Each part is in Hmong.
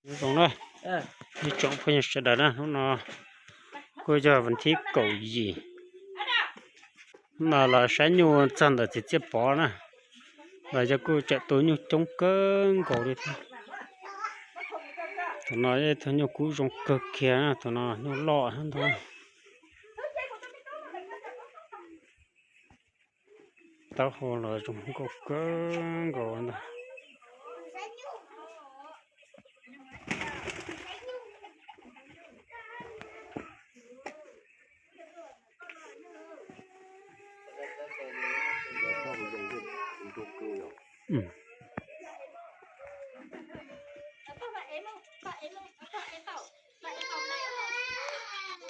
Nyob zoo na, ib tsoom phooj ywg sawv daws na, hnub no kuj yog vas thib kaum yim no los saib nyuj txog ntawm txiv Txiaj Pov na, los yog kuj tseem tu nyuj coob kawg nkaus li thiab. Tus no yog ib tug nyuj kub zoo kawg kiag na, tus no nyuj loj ntag. Taub hau los zoo nkauj kawg nkaus ntag.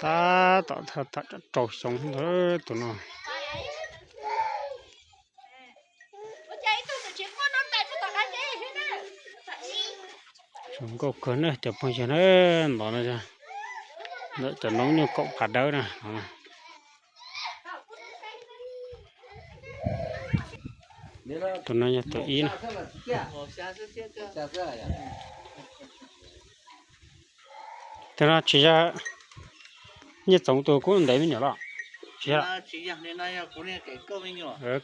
Tab tom tham rau xyoo ntawd tus no. Zoo nkauj kawg na cov phooj ywg na, ntawm no, ntawm cov noob nyuj kaum phav dawb na. Tus no yog tus ib na. Tus no tsis yog Nyiaj Txoov tus kub ntev me nyuam los? Tsis yog,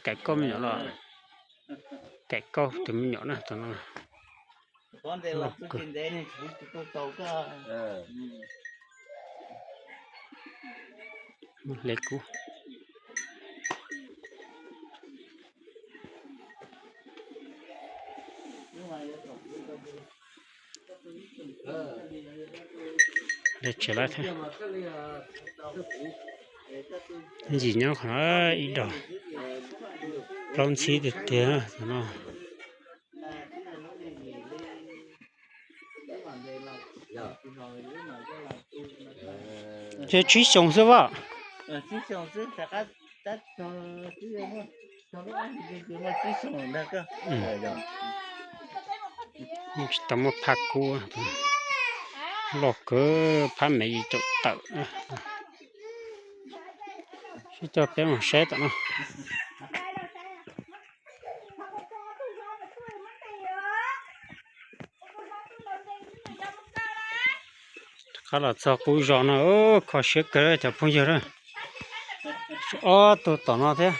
Kaim Kauj me nyuam los? Kaim Kauj tus me nyuam na tus no. Hle kub. Hle tsis laib thiab. Ntxim nyob qhov ib dag plaub ntxhib tiag tiag tus no. Ces tsib xyoos xwb vaj. Tsis tau muaj phaj kub, loj kawg, phab me yim caum tawm. Sib coj peb mus saib tom no. Rov qab los txog qub zos no, kho siab kawg cov phooj ywg na. Ob tug tom no thiab.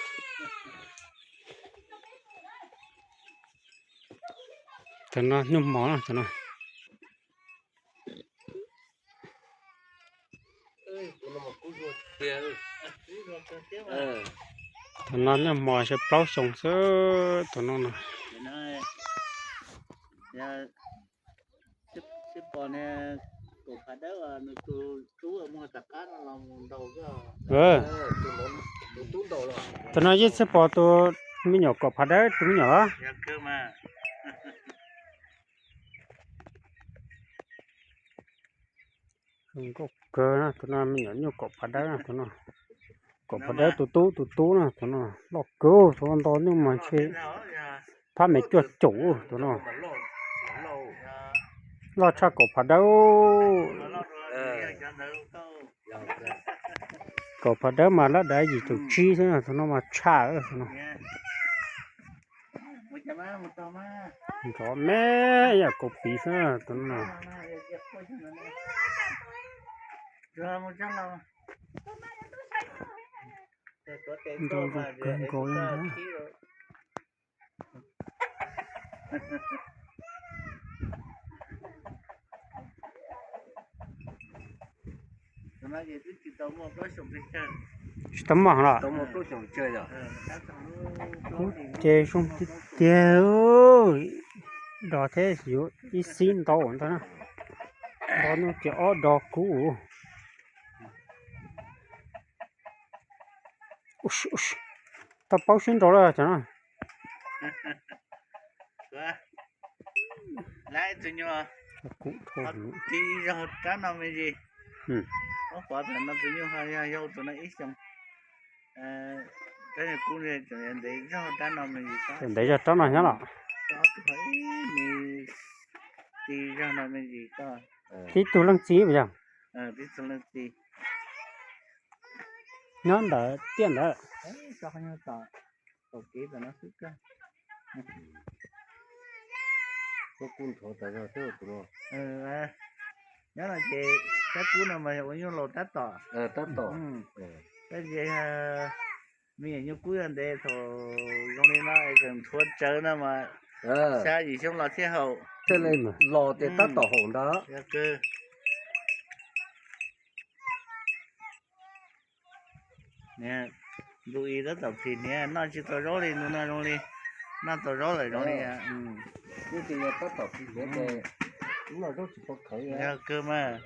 Tus no nyuj mos na tus no. Tus no nyuj mos xyov plaub xyoo xwb tus no no. Tus no yeej txawj pom tus me nyuam kaum phav dawb tus me nyuam los? Zoo nkauj kawg na tus no, me nyuam nyuj kaum phav dawb na tus no. Kaum phav dawb tus tub tus tub na tus no, loj kawg tus no, nto nyuj mas ntshe phab me cuaj caum tus no. Loj tshaj kaum phav dawb. Kaum phav dawb mas lab dav yim caum tsib xwb, tus no mas tshaj tus no. Nrov me yam kaus piv xwb tus no. Nrov zoo kawg nkaus li ntag. Tsis tau muaj los? Ub, ces zoo tiag tiag. Dos thiab yuav ib xib ntau ntag na. Dos no ces ob dos kub. Tau paub sib nraus lawm cov no. Tis zog rab no me ntsis. Ub, pov tam no tus nyuj ho yog yau tus no ib xyoos. Ntev zog rab no nyob los? Tis zog no me ntsis. Tib tug leej txiv puas yog? Nyob ntawd tiaj ntawd. Tom kev tom no xwb kawg. Kub nthuav tas zog thiab tus no. Nyob no ces Tsab Kub no mas yog ua nyuj laus tab tom. Tab tom. Tab sis me nyuam nyuj kub yog ntev thaum zoo li no es tseem nthuav tsawv no mas xya yim xyoo los thiaj haum. Thiaj li los ces tab tom haum ntag. Ntu i tab tom phim hniav, noj tsis tau zaub li, ntu no zoo li noj tau zaub lawm zoo li. Twb tias yog tab tom phim hniav ces noj zaub tsis tau khawv. Yog kawg mas.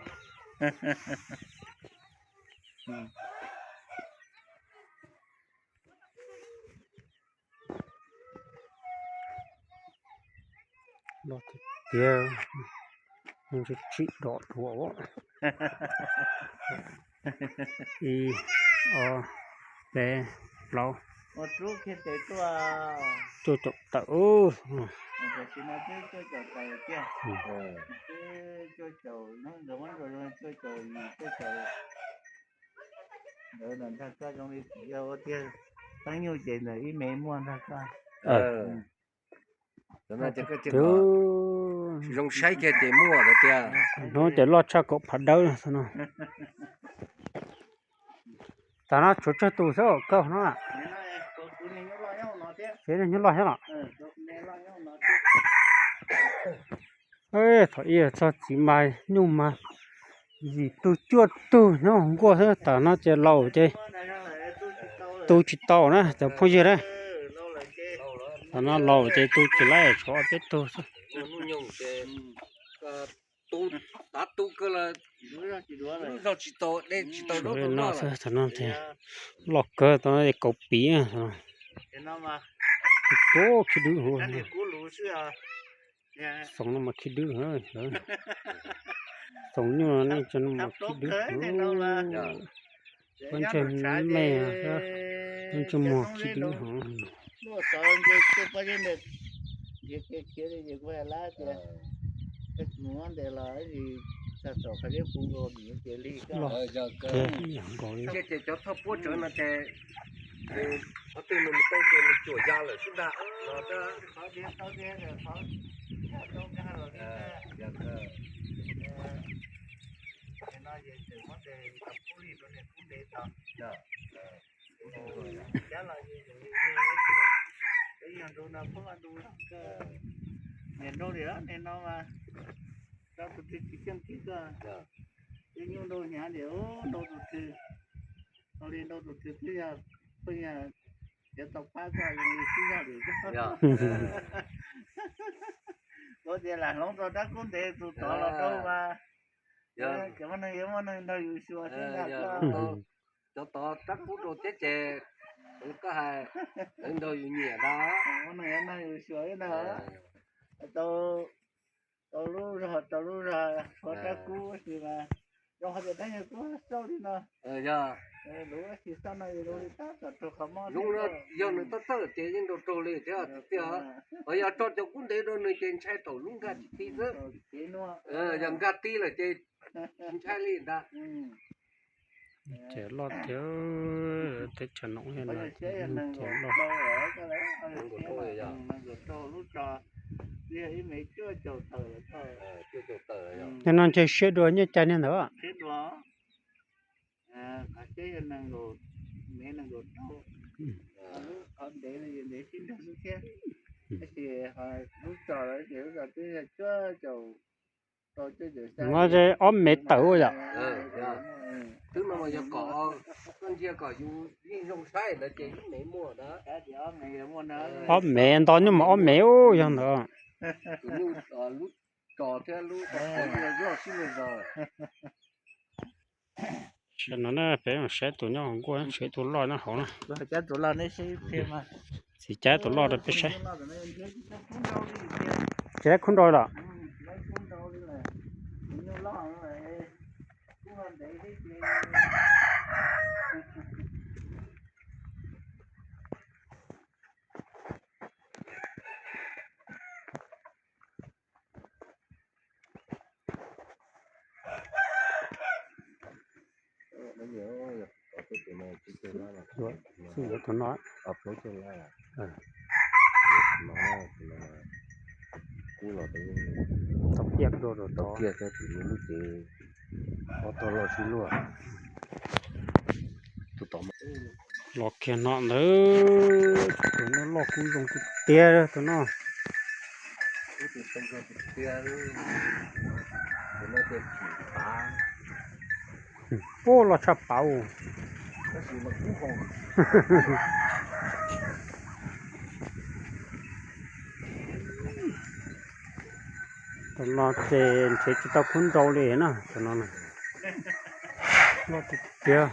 Los tiag tiag, tsim dom dhuav. Ib, ob, peb, plaub, cuaj caum tawm. Ntawd ntag koj zoo li yog ua tiag, teeb nyuj ces ntawm ib me muaj ntag koj. Zoo saib kiag ces muaj lawm tiag. Hnub ces loj tshaj kaum phav dawb no. Tam no tshuav tsawg tus xwb koj no. Ces nyob loj thiab los. Thaum ub txog txiv mas nyuj mas yim tug cuaj tug nyob hauv nkuaj xwb, tam no ces laus ces tu tsis tau na cov phooj ywg na. Tam no laus ces tu tsis laib, tshuav ob peb tug xwb. Tav tu kawg los zog tsis tau, de tsis tau zaub rau noj xwb. Tam no ces loj kawg, tam no ces kaum piv. Tus khib dwb huv. Xoom no mas khib dwb. Xoom nyuj no mas khib dwb. Pob ntseg me, pob ntseg muag khib dwb hov. Los kawg ib yam nkaus li. Ces cov thauj puab tsawv no ces qhov twg nws mus tau ces nws cuam ya lawm xwb ntag. Niam nrau li ne no mas, rau tus twg tsis xyeej kib koj, tej nyuj nrau hnyav li nrau tus twg, nrau li nrau tus twg twb yog, twb yog cov tau pab koj zoo li sib zog li koj. Kuv tias lam hloov tau rab kub ntev tus tod los rau mas, cov muaj neeg yuav muaj neeg nrog yus xyuas xwb ntag koj. Cov tod rab kub rau thiab ces koj hais, lawv nrog yus nyiam ntag. Muaj neeg yuav nrog yus xyuas ntag. Tau, tau lub zog tau lub zog tshuav rab kub tab sis mas zoo hais tias dab yog kub xauj li no. Yog, lub tab sis xauj no zoo li tab tom raug qhov mob zoo no, yog nws tab txawj ces yeej nrau raug li thiab tiag. Ho yog tso cov kub ntev rau nws ces ntshai thaum lub nkag tsis ti xwb. Yog nkag ti lawm ces ntshai li ntag. Ces loj tiag, teb chaws no ces loj. Nim no ntshe siab dua nyiaj cai niag ntawd. No ob mev tawm yom. Twb no yog kom koj ntsia kom yus yeej zoo saib ntawd ces ib mev muaj ntawd. Ob mev nto nyuj mas ob mev yog ntawd. Tus nyuj lub tso thiab lub loj sib me zog. Saib no na, peb saib tus nyob hauv nkuaj, saib tus loj nyob hauv na. Txiv cab tus loj rau peb saib. Tsis khub nrau los. Tus no. Tau kiag rau tau kiag tau tim lub cev, ob tog loj sib luag. Tus tom los kiag no ntawd, tus no loj kub zoo tiag tiag tus no. Puag loj tshaj plaws. Tus no ces nrhiav tsis tau khub nrau li na, tus no loj tiag tiag.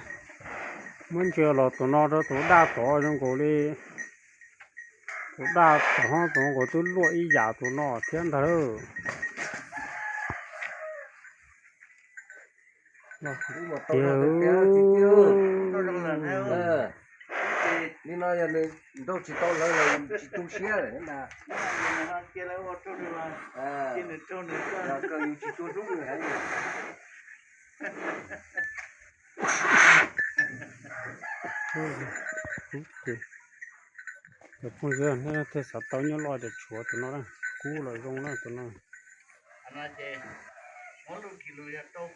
Muab ntsia los tus no rau tus daj tod zoo nkaus li, tus daj tod tus nkaus twb luaj ib yam tus no thiab ntag. Tiag. Li no yog nws nrau tsis tau lawv los tsis tu siab lawm na. Kawg yus tsis tua rub nws heev. Cov phooj ywg, nej thiaj xav tau nyuj loj ces tshuav tus no, kub los zoo na tus no. Rau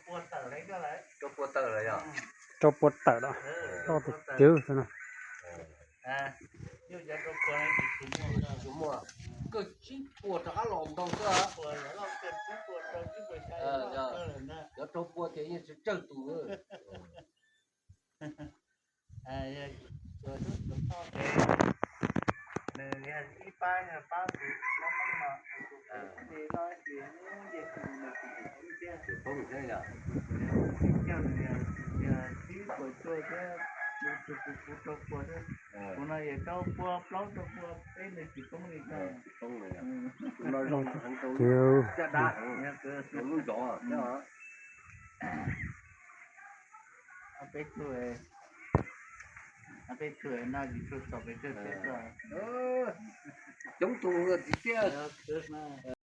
pua tawm los? Rau pua tawm los, loj tiag tiag tus no. Kawg tsib puas rov qab los ntau xwb. Cov rau pua ces yeej tsawg tus. Nws yog ib pab pab tus no, tus no ces nws tsis poob thiab yog. Nws yog tsib puas cuaj thiab, tus tus kuv rau pua thiab. Tus no yog rau pua plaub rau pua peb, nws tsis poob li. Tsis poob li. Tus no zoo heev rau caj dab, rau lub zos thiab. Peb tug, peb tug no tsis tshua txaus pes tsawg tsev tso. Coob tus tiag tiag.